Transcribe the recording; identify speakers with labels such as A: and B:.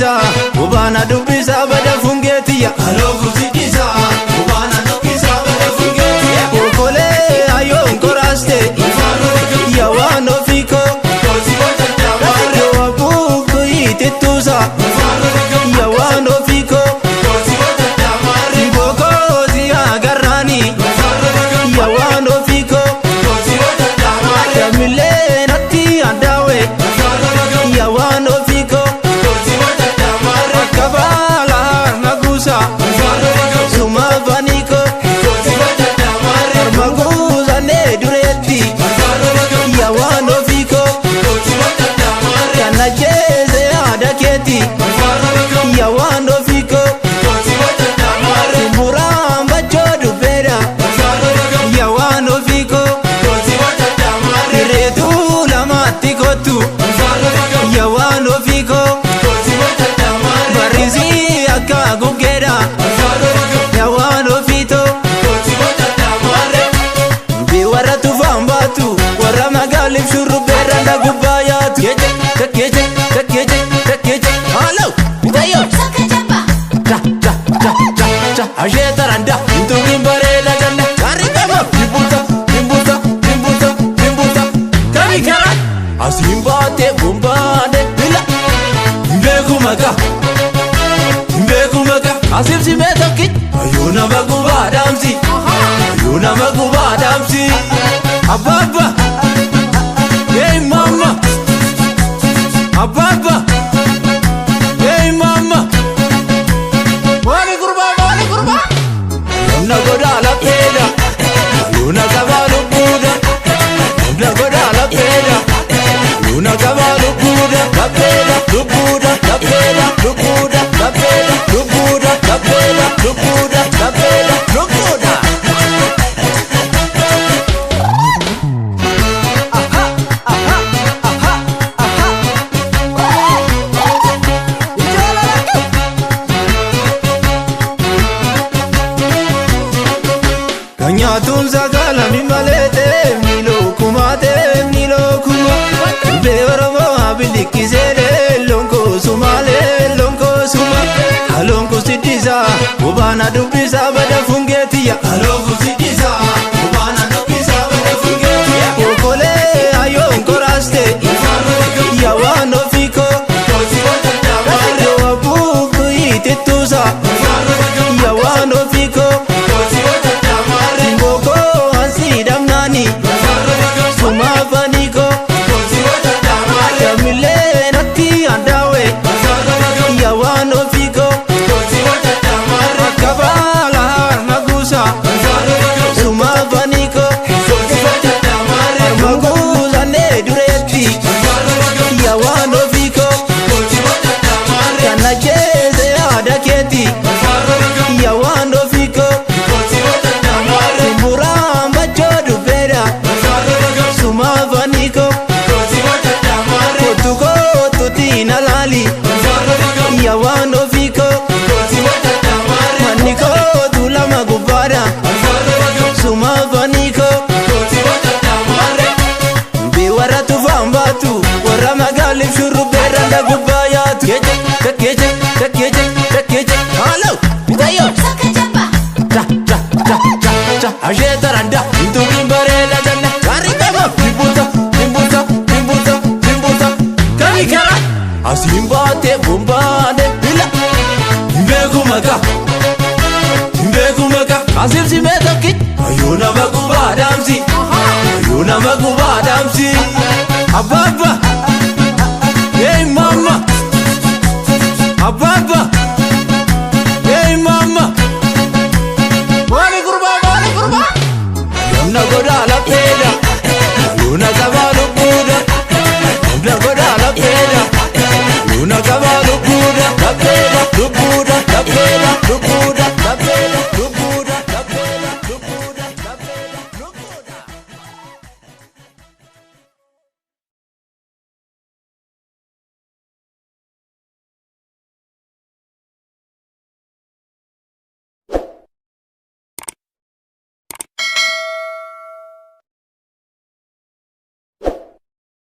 A: siddisa, hubaana dubbisa bada fungeetiya. Haloo kusiddisa, hubaana dubbisa bada fungeetiya. Okolee ayoon koraaste, yaa waan ofiiko. Yoo abuuktu itittuusa, yaa waan ofiiko. Bookoosi agarraani, yaa waan ofiiko. Damillee natti addaawe, yaa waan ofiiko. Akka baala harma guusa, suma faniiko. Harma guusanee dureetti, yaa waan ofiiko. Kana jeese haadha keeti, yaa waan ofiiko. Muraan bachoo dubbeedha, yaa waan ofiiko. Reetuu lamaatti kottu, yaa waan ofiiko. Barrisii akka guggeedha, yaa waan ofiito. Dubbii warra tufaan baatu, warra magaaliif shurrubbeerra gubbaa yaatu. Keeche, keeche, keeche, keeche, haalaw, bitayyoo. Cha, cha, cha, cha, cha, ashee taranda, intukiin bareeda ganda. Gaarri qaba, dhibbuuta, dhibbuuta, dhibbuuta, dhibbuuta. Kami karaa? Asiin baatee bombaade bila. Hin beeku maqaa, hin beeku maqaa. Asiif simee tokkichi. Ayyuu nama gubaa dhaamsi, ayyuu nama gubaa dhaamsi. Abbaabba, hey mama. Abbaabba, hey mama. Maali gurbaa, maali gurbaa. Namna godaa lapheedha, luna qabaa lubbuudha. Namna godaa lapheedha, luna qabaa lubbuudha. Lapheedha, lubbuudha, lapheedha, lubbuudha, lapheedha, lubbuudha, lapheedha, lubbuudha, lapheedha, lubbuudha. Nyaatuun sagaalami malee deemni lookuma deemni lookuma. Dubbee Oromoo bilikkisee lonkosuma lonkosuma. Haloon kusiddisa hubaana dubbisa bada fungeetiya. Haloon kusiddisa hubaana dubbisa bada fungeetiya. Okolee ayoon koraaste, yaa waan ofiiko. Yoo abuuktu itittuusa, yaa waan ofiiko. Mboko ansi damnani, suma faniko. Damillee natti addaawe, yaa waan ofiiko. Akka baala harma guusa, suma faniko. Harma guusanee dureetti, yaa waan ofiiko. Kana jeese haadha keeti, yaa waan ofiiko. Muraan bachoo dubbeedha, suma faniko. Kottu kottu tiina laali, yaa waan ofiiko. Manni kootu lama gubbaadha, suma faniko. Dubbii warra tufaan baatu, warra magaaliif shurrubbeerra gubbaa yaatu. Keeche, keeche, keeche, keeche, haalaw, bitayyoo. Cha, cha, cha, cha, cha, ashee taranda, intukiin bareeda ganda. Gaarri qaba, dhibbuuta, dhibbuuta, dhibbuuta, dhibbuuta. Kami karaa? Asiin baatee bombaade bila. Hin beeku maqaa, hin beeku maqaa. Asiif simee tokkichi. Ayyuu nama gubaa dhaamsi, ayyuu nama gubaa dhaamsi. Abbaabba, hey mama. Abbaabba.